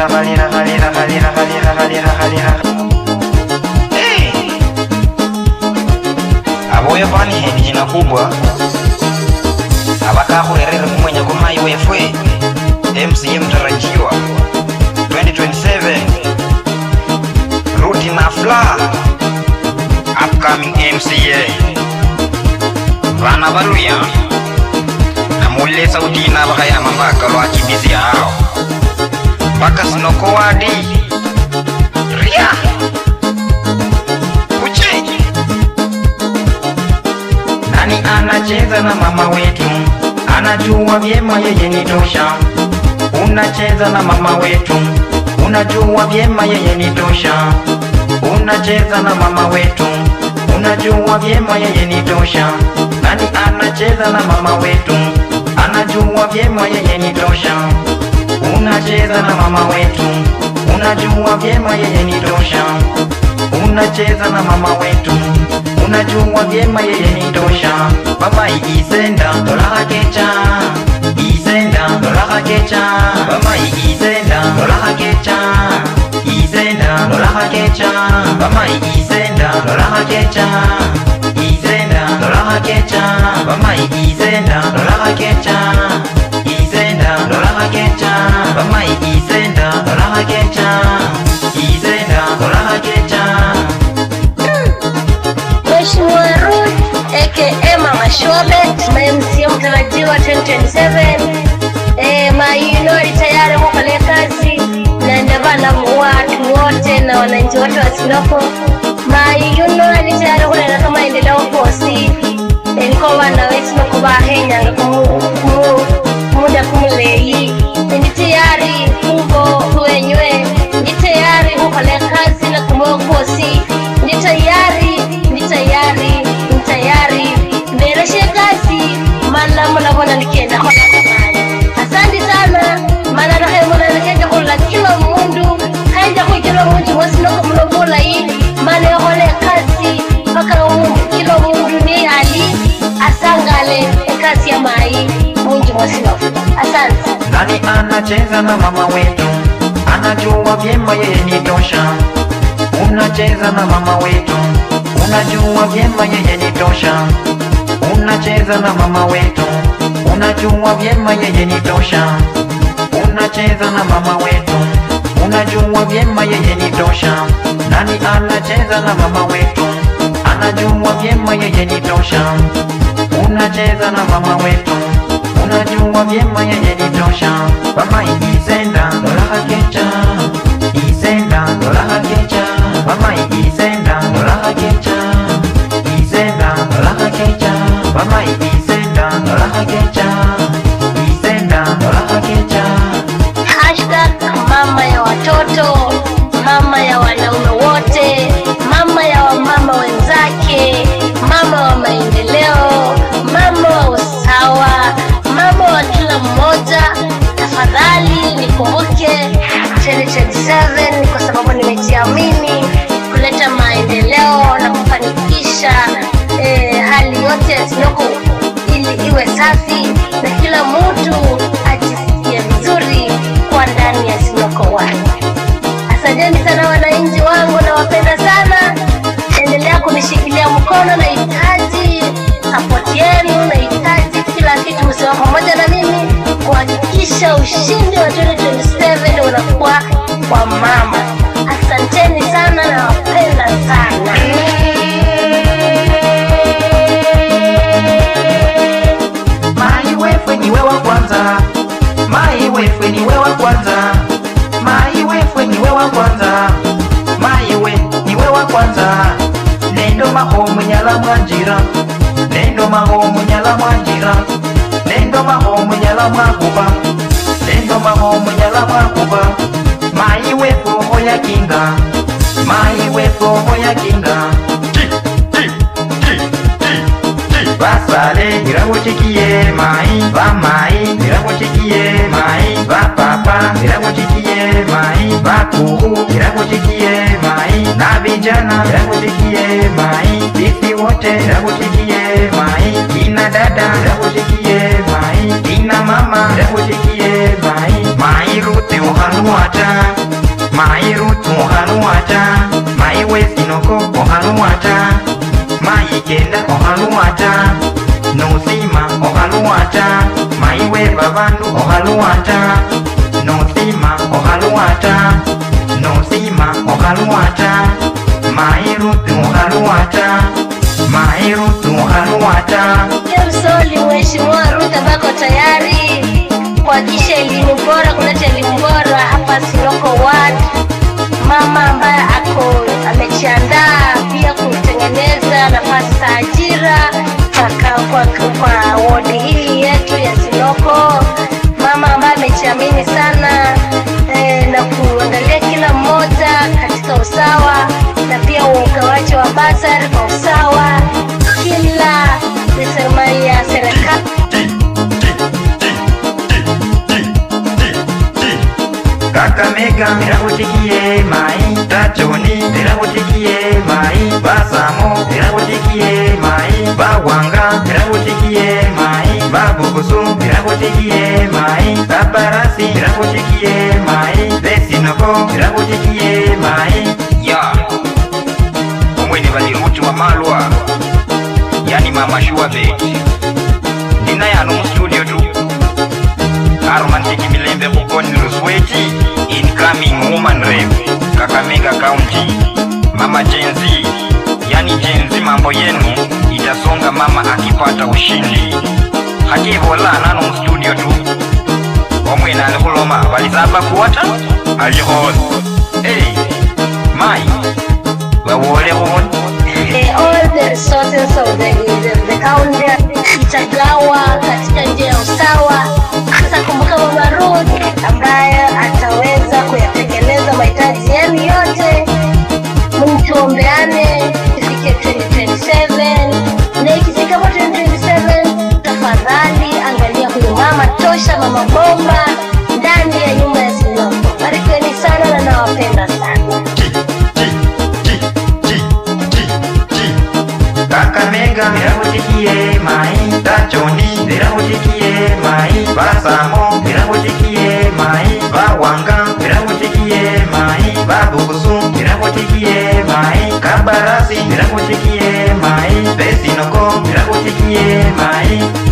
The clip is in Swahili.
khalira khalira khalira khalira khalira khalira. Hey! Aboyo fani ni jina kubwa abakakhurerere mumwenya kwa mayi wefwe MCA mtarajiwa 2027 Ruth Nafla upcoming MCA bana baluya namulle sauti inabakhaya mambaka lwakimbizi hao mpaka Sinoko wadi ria kuche. Nani anacheza na mama wetu? Anajua vyema yeye ni tosha. Unacheza na mama wetu, unajua vyema yeye ni tosha. Unacheza na mama wetu, unajua vyema yeye ni tosha. Nani anacheza na mama wetu? Anajua vyema yeye ni tosha. Unacheza na mama wetu, unajua vyema yeye ni tosha. Unacheza na mama wetu, unajua vyema yeye ni tosha. Mama isenda dola kecha, isenda dola kecha. Mama isenda dola kecha, isenda dola kecha. Mama isenda dola kecha, isenda dola kecha. Mama isenda dola kecha, isenda dola kecha. Mama isenda dola kecha, isenda dola kecha. Mheshimiwa Ruth aka Mama Shobet, MCA mtarajiwa 2027. Mayunori tayari mukole kazi na ndabana watu wote na wananchi wote wa Sinoko. Mayunori tayari kuleta maendeleo kosi niko bana wesinoko bahenyanga kumuda kumuleyi ndi tayari kubo wenywe ndi tayari kukole kazi na kumokosi ndi tayari ndi tayari ndi tayari mbereshe kazi mala mulabona nikenda khola. Asante sana mana nakhemona nikhenja khulula kila mundu khenja khwikila munju wasinoko muno bulayi mana ekhole kazi mpaka kila mundu ni ali asangale ekasi ya mayi munju mwasinoko. Asante. Nani anacheza na mama wetu? Anajua vyema yeye ni tosha. Unacheza na mama wetu, unajua vyema yeye ni tosha. Unacheza na mama wetu, unajua vyema yeye ni tosha. Unacheza na mama wetu, unajua vyema yeye ni tosha. Nani anacheza na mama wetu? Anajua vyema yeye ni tosha. Unacheza na mama wetu, unajua vyema yeye ni tosha. Mama isenda dola kecha, isenda dola kecha. Mama isenda dola kecha, isenda dola kecha. Mama isenda dola kecha, isenda dola kecha. #MamaYaWatoto, mama ya wanaume wote, mama ya wamama wenzake, mama wa maendeleo, mama wa usawa, mama wa kila mmoja. Tafadhali nikumbuke 2027 kwa sababu nimejiamini kuleta maendeleo na kufanikisha hali yote ya Sinoko ili iwe safi na kila mtu ajisikie vizuri kwa ndani ya Sinoko One. Asanteni sana wananchi wangu, nawapenda sana. Endelea kunishikilia mkono, nahitaji support yenu, nahitaji kila kitu, msimame pamoja na mimi kuhakikisha ushindi wa 2027 unakuwa kwa mama. Asanteni sana, nawapenda sana. Mai wefwe niwe wa kwanza, mai wefwe niwe wa kwanza, mai wefwe niwe wa kwanza, mai we niwe wa kwanza. Nendo maho munyala mwanjira, nendo maho munyala mwanjira, nendo maho munyala mwakuba, nendo maho munyala mwakuba. Mai wefwe oya kinga, mai wefwe oya kinga. Basale irawochikiye mai, vamai irawochikiye mai, vapapa irawochikiye mai, vakuru irawochikiye mai, na vijana irawochikiye mai, sisi wote irawochikiye mai, kina dada irawochikiye mai, kina mama irawochikiye mai, mai Ruth. Ohaluwata, Mai Ruth Ohaluwata, Mai Wesinoko Ohaluwata, Mai Kenda Ohaluwata, Nosima Ohaluwata, Mai Webabandu Ohaluwata, Nosima Ohaluwata, Nosima Ohaluwata, Mai Ruth Ohaluwata, Mai Ruth Ohaluwata. Msoli Mheshimiwa Ruth ambako tayari kuhakikisha elimu bora, kuleta elimu bora hapa Sinoko Ward. Mama ambaye ako amejiandaa pia kutengeneza nafasi za ajira kwa wodi hii yetu ya Sinoko. Mama ambaye amejiamini sana na kuangalia kila mmoja katika usawa na pia ugawaji wa basari kwa usawa, kila rasilimali ya serikali. Kakamega erakutikie mai, Tachoni erakutikie mai, Basamo erakutikie mai, Bawanga erakutikie mai, Babukusu erakutikie mai, Babarasi erakutikie mai, Besinoko erakutikie mai. Ya omwene bali Ruti wa Malwa, yani Mama Shuabet, ndinaye ano mu studio tu Aromantic Milembe Kukoni Lusweti, incoming woman rep Kakamega County, Mama Gen Z, yani Gen Z mambo yenu itasonga mama akipata ushindi. Hakivola nano mu studio tu omwene alikhuloma balisaba kuwata alikhos hey, mai wawolekho. All the resources of the county itagawa katika njia ya usawa. Sasa kumbuka Mama Ruth ambaye ataweza kuyatekeleza mahitaji yenu yote. Mungu, tuombeane ifike 2027, na ikifika hapo 2027, tafadhali angalia huyu mama tosha, mama bomba ndani ya nyumba ya Sinoko. Barikiweni sana na nawapenda sana. Kakamega erakutikie mai, Tachoni erakutikie mai, Basamo erakutikie mai, Bawanga erakutikie mai, Babukusu erakutikie mai, Kabarasi erakutikie mai, Besinoko erakutikie mai.